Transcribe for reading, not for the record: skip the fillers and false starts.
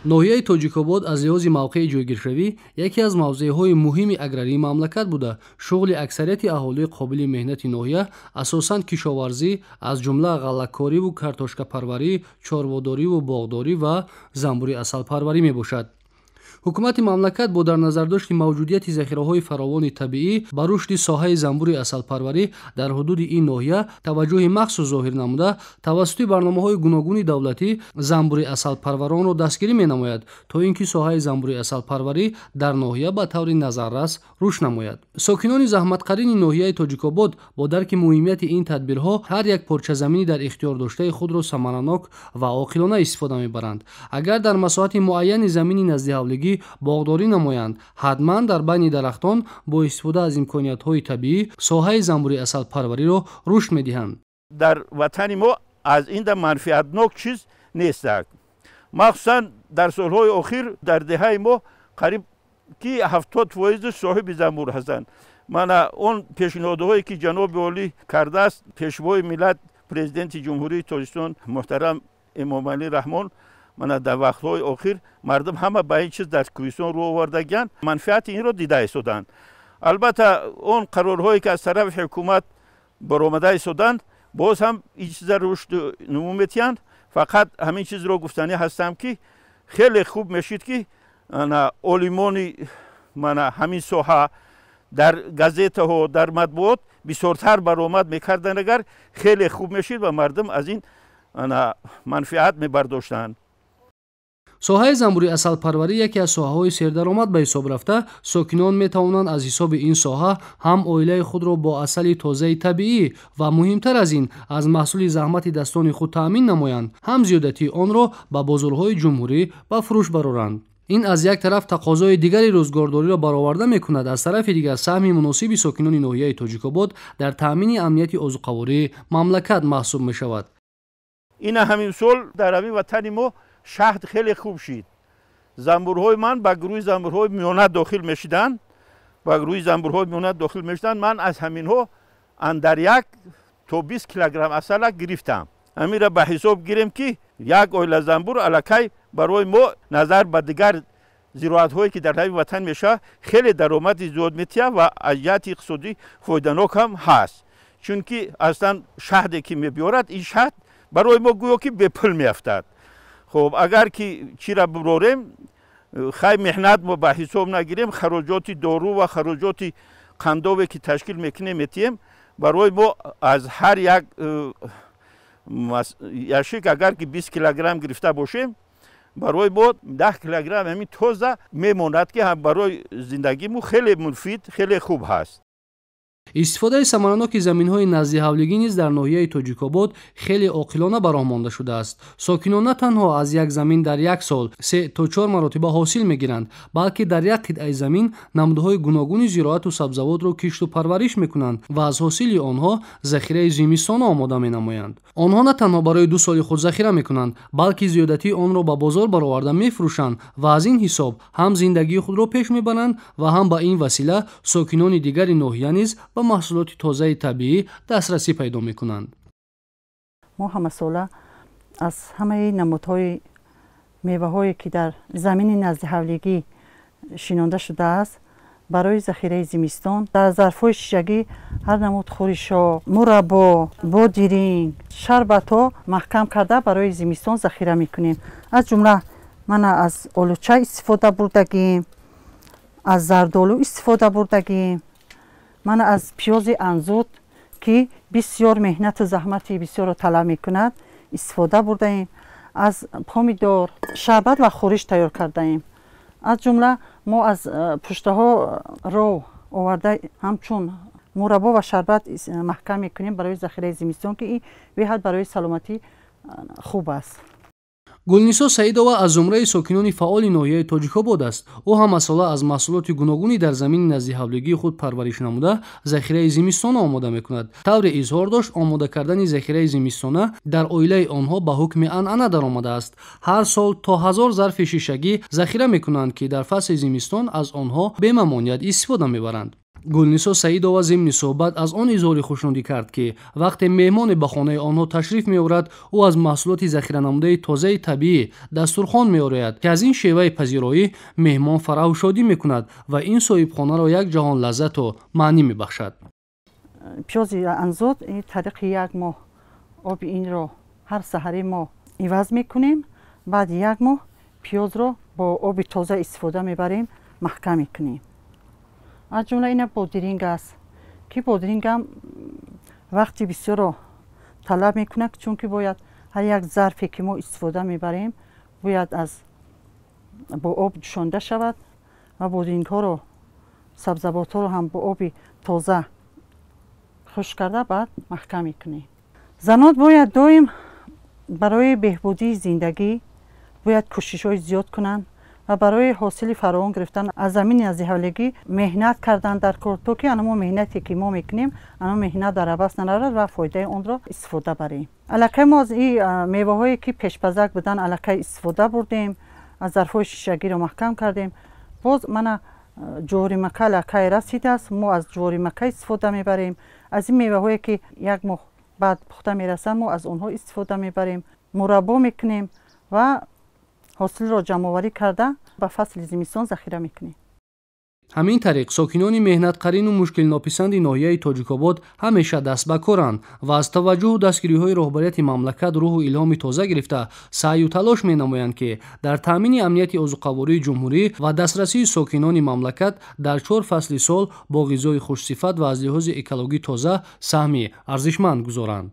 Ноҳияи Тоҷикобод аз лиҳози мавқеи ҷойгиршавӣ яке аз мавзеъҳои муҳими аграрии мамлакат буда, шуғли аксарияти аҳолии қобили меҳнати ноҳия асосан кишоварзӣ, аз ҷумла ғаллакориву картошкапарварӣ, чорводориву боғдорӣ ва занбури асалпарварӣ мебошад. Ҳукумати мамлакат бо дар назардошти мавҷудияти захираҳои фаровони табиӣ ба рушди соҳаи занбури асалпарварӣ дар ҳудуди ин ноҳия таваҷҷӯҳи махсус зоҳир намуда, тавассути барномаҳои гуногуни давлатӣ занбури асалпарваронро дастгирӣ менамояд, то ин ки соҳаи занбури асалпарварӣ дар ноҳия ба таври назаррас рушд намояд. Сокинони заҳматқарини ноҳияи Тоҷикобод бо дарки муҳимияти ин тадбирҳо ҳар як порчазаминӣ дар ихтиёр доштаи худро самаранок ва оқилона истифода мебаранд. Агар дар масоҳати муайяни замини наздиҳавлигӣ боғдорӣ намоянд, ҳатман дар байни дарахтон бо истифода аз имкониятҳои табиӣ соҳаи занбури асалпарвариро рушд медиҳанд. Дар ватани мо аз инда манфиатнок чиз нест. Махсусан дар солҳои охир дар деҳаи мо қариб ки 70% соҳиби занбур ҳастанд. Мана он пешниҳодҳое ки ҷаноби олӣ кардааст, пешвои миллат, президенти Ҷумҳурии Тоҷикистон муҳтарам Эмомалӣ Раҳмон, мана дар вақтҳои охир мардум ҳама ба ин чиз дар кӯҳистон рӯ овардагианд, манфиати инро дида истоданд. Албатта, он қарорҳое ки аз тарафи ҳукумат баромада истоданд, боз ҳам ин чиза рушду нумӯ метиҳанд. Фақат ҳамин чизро гуфтанӣ ҳастам, ки хеле хуб мешид, ки олимони мана ҳамин соҳа дар газетаҳо, дар матбуот бисёртар баромад мекарданд, агар хеле хуб мешид ва мардум аз ин манфиат мебардоштанд. Соҳаи занбури асалпарварӣ яке аз соҳаҳои сердаромад ба ҳисоб рафта, сокинон метавонанд аз ҳисоби ин соҳа ҳам оилаи худро бо асали тозаи табиӣ ва муҳимтар аз ин аз маҳсули заҳмати дастони худ таъмин намоянд, ҳам зиёдатии онро ба бозорҳои ҷумҳурӣ ба фурӯш бароранд. Ин аз як тараф тақозои дигари рӯзгордориро бароварда мекунад, аз тарафи дигар саҳми муносиби сокинони ноҳияи Тоҷикобод дар таъмини амнияти озуқавории мамлакат маҳсуб мешавад. Ина ҳамин сол дар ҳамин ватани мо шаҳд хеле хуб шид. Занбурҳои ман ба гурӯҳи занбурҳои миёна дохил мешиданд, ба гурӯҳи занбурҳои миёна дохил мешиданд. Ман аз ҳаминҳо андар 1 то 20 килограмм асалак гирифтам. Ҳаминро ба ҳисоб гирем, ки як оила занбур аллакай барои мо назар ба дигар зироатҳое ки дар ҳамин ватан мешавад, хеле даромади зиёд метиҳад ва аз ҷиҳати иқтисодӣ фоиданок ҳам ҳаст, чунки аслан шаҳде ки мебиёрад, ин шаҳд барои мо гӯё ки бепул меафтад. Хуб, агар ки чира бирорем, хай, меҳнат мо ба ҳисоб нагирем, хароҷоти дору ва хароҷоти қандове ки ташкил мекунем, метиҳем, барои мо аз ҳар як ящик агар ки 20 килограмм гирифта бошем, барои мо 10 килограмм ҳамин тоза мемонад, ки ҳам барои зиндагимон хеле муфид, хеле хуб ҳаст. Истифодаи самараноки заминҳои наздиҳавлигӣ низ дар ноҳияи Тоҷикобод хеле оқилона ба роҳ монда шудааст. Сокинон на танҳо аз як замин дар як сол се то чор маротиба ҳосил мегиранд, балки дар як қитъаи замин намудҳои гуногуни зироату сабзавотро кишту парвариш мекунанд ва аз ҳосили онҳо захираи зимистона омода менамоянд. Онҳо на танҳо барои 2 соли худ захира мекунанд, балки зиёдатии онро ба бозор бароварда мефурӯшанд ва аз ин ҳисоб ҳам зиндагии худро пеш мебаранд ва ҳам ба ин васила сокинони дигари ноҳия низ ба маҳсулоти тозаи табиӣ дастрасӣ пайдо мекунанд. Мо ҳамасола аз ҳамаи намудҳои меваҳое, ки дар замини наздиҳавлигӣ шинонда шудааст, барои захираи зимистон дар зарфҳои шишагӣ ҳар намуд хӯришҳо, мураббо, бодиринг, шарбатҳо маҳкам карда, барои зимистон захира мекунем. Аз ҷумла мана аз олуча истифода бурдагим, аз зардолу истифода бурдагим, мана аз пиёзи анзуд, ки бисёр меҳнату заҳмати бисёрро талаб мекунад, истифода бурдаем, аз помидор шарбат ва хӯриш тайёр кардаем. Аз ҷумла мо аз пуштаҳо ров оварда, ҳамчун мураббо ва шарбат маҳкам мекунем барои захираи зимистон, ки ин беҳад барои саломатӣ хуб аст. Гулнисо Саидова аз зумраи сокинони фаъоли ноҳияи Тоҷикобод аст. Ӯ ҳамасола аз маҳсулоти гуногуни дар замини наздиҳавлигии худ парвариш намуда, захираи зимистона омода мекунад. Тавре изҳор дошт, омода кардани захираи зимистона дар оилаи онҳо ба ҳукми анъана даромадааст. Ҳар сол то 1000 зарфи шишагӣ захира мекунанд, ки дар фасли зимистон аз онҳо бемамоният истифода мебаранд. Гулнисо Саидова зимни суҳбат аз он изҳори хушнудӣ кард, ки вақте меҳмоне ба хонаи онҳо ташриф меорад, ӯ аз маҳсулоти захиранамудаи тозаи табиӣ дастурхон меорояд, ки аз ин шеваи пазироӣ меҳмон фараҳу шодӣ мекунад ва ин соҳибхонаро як ҷаҳон лаззату маънӣ мебахшад. Пиёзи анзуд тариқи як моҳ оби инро ҳар саҳари мо иваз мекунем. Баъди як моҳ пиёзро бо оби тоза истифода мебарем, маҳкам мекунем. Аз ҷумла ина бодиринг аст, ки бодирингам вақти бисёрро талаб мекунад, чунки бояд ҳар як зарфе ки мо истифода мебарем, бояд аз бо об ҷӯшонда шавад ва бодирингҳоро, сабзавотҳоро ҳам бо оби тоза хушк карда, баъд маҳкам мекунем. Занот бояд доим барои беҳбудии зиндагӣ бояд кӯшишҳои зиёд кунанд ва барои ҳосили фаровон гирифтан аз замини наздиҳавлигӣ меҳнат кардан дар кор, то ки анамо меҳнате ки мо мекунем, ано меҳнат дар абас наравад ва фоидаи онро истифода барем. Аллакай мо аз ин меваҳое ки пешпазак буданд, аллакай истифода бурдем, аз зарфҳои шишагиро маҳкам кардем. Боз мана ҷуворимака аллакай расидааст, мо аз ҷуворимака истифода мебарем. Аз ин меваҳое ки як моҳ баъд пухта мерасанд, мо аз онҳо истифода мебарем, мураббо мекунем ва ҳосилро ҷамъоварӣ карда ба фасли зимистон захира мекунем. Ҳамин тариқ, сокинони меҳнатқарину мушкилнописанди ноҳияи Тоҷикобод ҳамеша даст ба коранд ва аз таваҷҷӯҳу дастгириҳои роҳбарияти мамлакат рӯҳу илҳоми тоза гирифта, саъю талош менамоянд, ки дар таъмини амнияти озуқавории ҷумҳурӣ ва дастрасии сокинони мамлакат дар чор фасли сол бо ғизои хушсифат ва аз лиҳози экологӣ тоза саҳми арзишманд гузоранд.